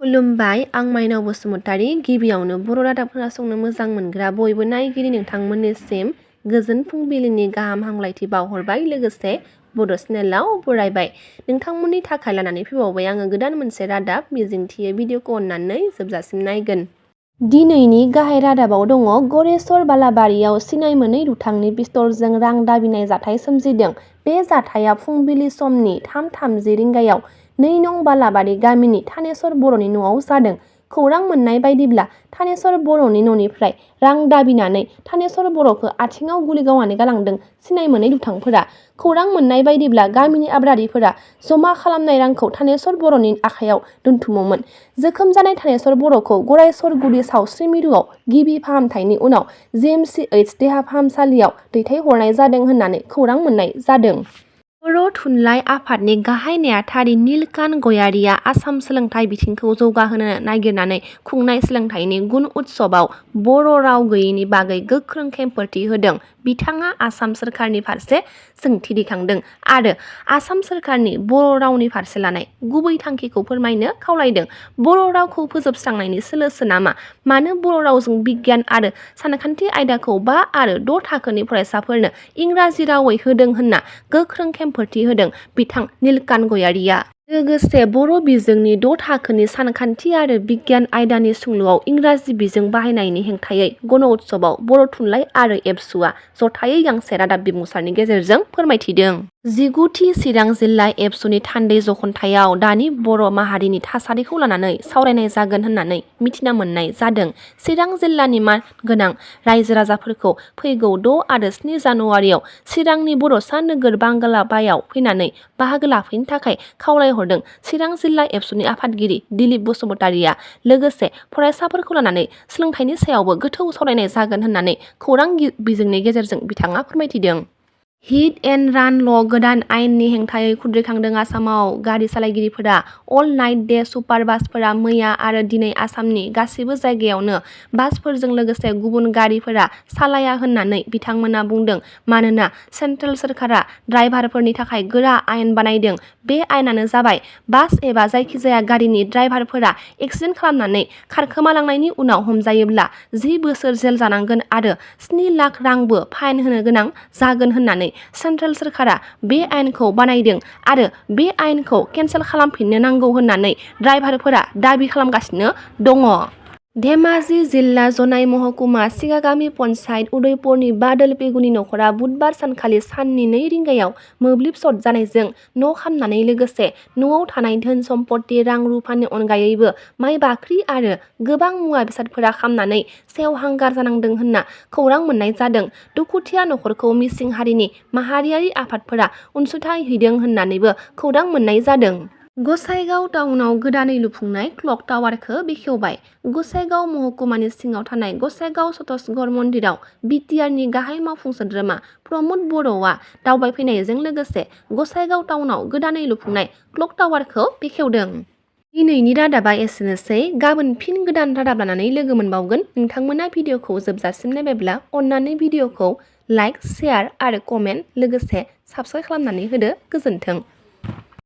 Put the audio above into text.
खुलुमबाय, आं माइनाव बसुमतारी। गिबियावनो बर' रादाब खोनासंनो मोजां मोनग्रा बयबो नायगिरि नोंथांमोननिसिम गोजोन फुंबिलिनि गाहाम हामलायथि बावहरबाय। लोगोसे बड' चेनेलाव बरायबाय। नोंथांमोननि थाखाय लानानै फैबावबाय आङो गोदान मोनसे रादाब। मिजिंथियो भिडिअखौ अननानै जोबजासिम नायगोन। दिनैनि गाहाय रादाबाव दङ गरेस्वर बालाबारियाव सिनाय मोनै दुथांनि पिस्तलजों रां दाबिनाय जाथाय सोमजिदों। बे जाथाया फुंबिलि समनि 3:30 रिंगायाव 2 नं बालाबारि गामिनि थानेश्वर बर'नि न'आव जादों। खौरां मोननाय बायदिब्ला थानेश्वर बर'नि न'निफ्राय रां दाबिनानै थानेश्वर बर'खौ आथिङाव गुलि गावनानै गालांदों सिनाय मोनै दुथांफोरा। खौरां मोननाय बायदिब्ला गामिनि आबादारिफोरा जमा खालामनाय रांखौ थानेश्वर बर'नि आखायाव दोनथुमोमोन। जोखोम जानाय थानेश्वर बर'खौ गरायसरगुरि सावस्रि मिरुआव गिबि फाहामथायनि उनाव JMCH देहा फाहामसालियाव दैथायहरनाय जादों होननानै खौरां मोननाय जादों। बर' थुनलाइ आफादनि गाहाय नेहाथारि नीलकान्त गयारिया आसाम सोलोंथाइ बिथिंखौ जौगाहोनो नागिरनानै खुंनाय सोलोंथाइनि गुन उत्सबआव बर' राव गैयैनि बागै गोख्रों खेंफोरथि होदों। बिथाङा आसाम सोरखारनि फारसे सोंथि दैखांदों आरो आसाम सोरखारनि बर' रावनि फारसे लानाय गुबै थांखिखौ फोरमायनो खावलायदों। बर' रावखौ फोजोबस्रांनायनि सोलोसो नामा? मानो बर' रावजों बिगियान आरो सानखान्थि आयदाखौ 5 आरो 6 थाखोनि फरायसाफोरनो इंराजि रावै होदों होनना गोख्रों खेंफोरथि होदों बिथां नीलकान्त गयारिया। लोगोसे बर' बिजोंनि 6 थाखोनि सानखान्थि आरो बिगियान आयदानि सोंलुआव इंराजि बिजों बाहायनायनि हेंथायै गण उत्सबआव बर' थुनलाइ आरो एबसुआ जथायै गांसे रादाब बिबुंसारनि गेजेरजों फोरमायथिदों। 19थि चिरां जिल्ला एबसुनि थान्दै जख'न्थायाव दानि बर' माहारिनि थासारिखौ लानानै सावरायनाय जागोन होननानै मिथिना मोननाय जादों। चिरां जिल्लानि मानगोनां रायजो राजाफोरखौ फैगौ 6 आरो 7 जानुवारियाव चिरांनि बड'सा नोगोर बांगालाबायाव फैनानै बाहागो लाफैनो थाखाय खावलायहरदों चिरां जिल्ला एबसुनि आफादगिरि दिलीप बसुमतारीया। लोगोसे फरायसाफोरखौ लानानै सोलोंथाइनि सायावबो गोथौ सावरायनाय जागोन होननानै खौरां बिजोंनि गेजेरजों बिथाङा फोरमायथिदों। हिट एन्ड रान ल' गोदान आयेननि हेंथायै खुद्रिखांदों आसामाव गारि सालायगिरिफोरा। अल नाइट डे सुपार बासफोरा मैया आरो दिनै आसामनि गासैबो जायगायावनो बासफोरजों लोगोसे गुबुन गारिफोरा सालाया होननानै बिथांमोना बुंदों। मानोना सेन्ट्रेल सोरखारा ड्राइभारफोरनि थाखाय गोरा आयेन बानायदों। बे आयेनानो जाबाय बास एबा जायखिजाया गारिनि ड्राइभारफोरा एक्सिडेन्ट खालामनानै खारखोमालांनायनि उनाव हमजायोब्ला 10 बोसोर जेल जानांगोन आरो 7 लाख रांबो फाइन होनो गोनां जागोन होननानै सेन्ट्रेल सोरखारा बे आयेनखौ बानायदों आरो बे आयेनखौ केन्सेल खालामफिननो नांगौ होननानै ड्राइभारफोरा दाबि खालामगासिनो दङ। धेमाजि जिल्ला जनाइ महकुमा सिगागामि पन्चायत उदयपुरनि बादोल पेगुनि नखरा बुधबार सानखालि साननि 2 रिंगायाव मोब्लिब सर्ट जानायजों न' खामनानै लोगोसे न'आव थानाय धोन सम्पति रां रुफानि अनगायैबो माइ बाख्रि आरो गोबां मुवा बेसादफोरा खामनानै सेवहांगार जानांदों होनना खौरां मोननाय जादों। दुखुथिया नखरखौ मिसिं हारिनि माहारियारि आफादफोरा अनसुंथाइ हैदों होननानैबो खौरां मोननाय जादों। गसाइगाव टाउनाव गोदानै लुफुंनाय क्लक टावारखौ बेखेवबाय। गसाइगाव महकुमानि सिङाव थानाय गसाइगाव सतसगढ़ मन्दिराव बिटिआरनि गाहाय मावफुं सोद्रोमा प्रमद बर'आ दावबायफैनायजों लोगोसे गसाइगाव टाउनाव गोदानै लुफुंनाय क्लक टावारखौ बेखेवदों। दिनैनि रादाबा एसेनोसै। गाबोन फिन गोदान रादाब लानानै लोगो मोनबावगोन। नोंथांमोना भिडिअखौ जोबजासिम नायबायब्ला अननानै भिडिअखौ लाइक, शेयार आरो कमेन्ट लोगोसे साबस्क्राइब खालामनानै होदो। गोजोन्थों।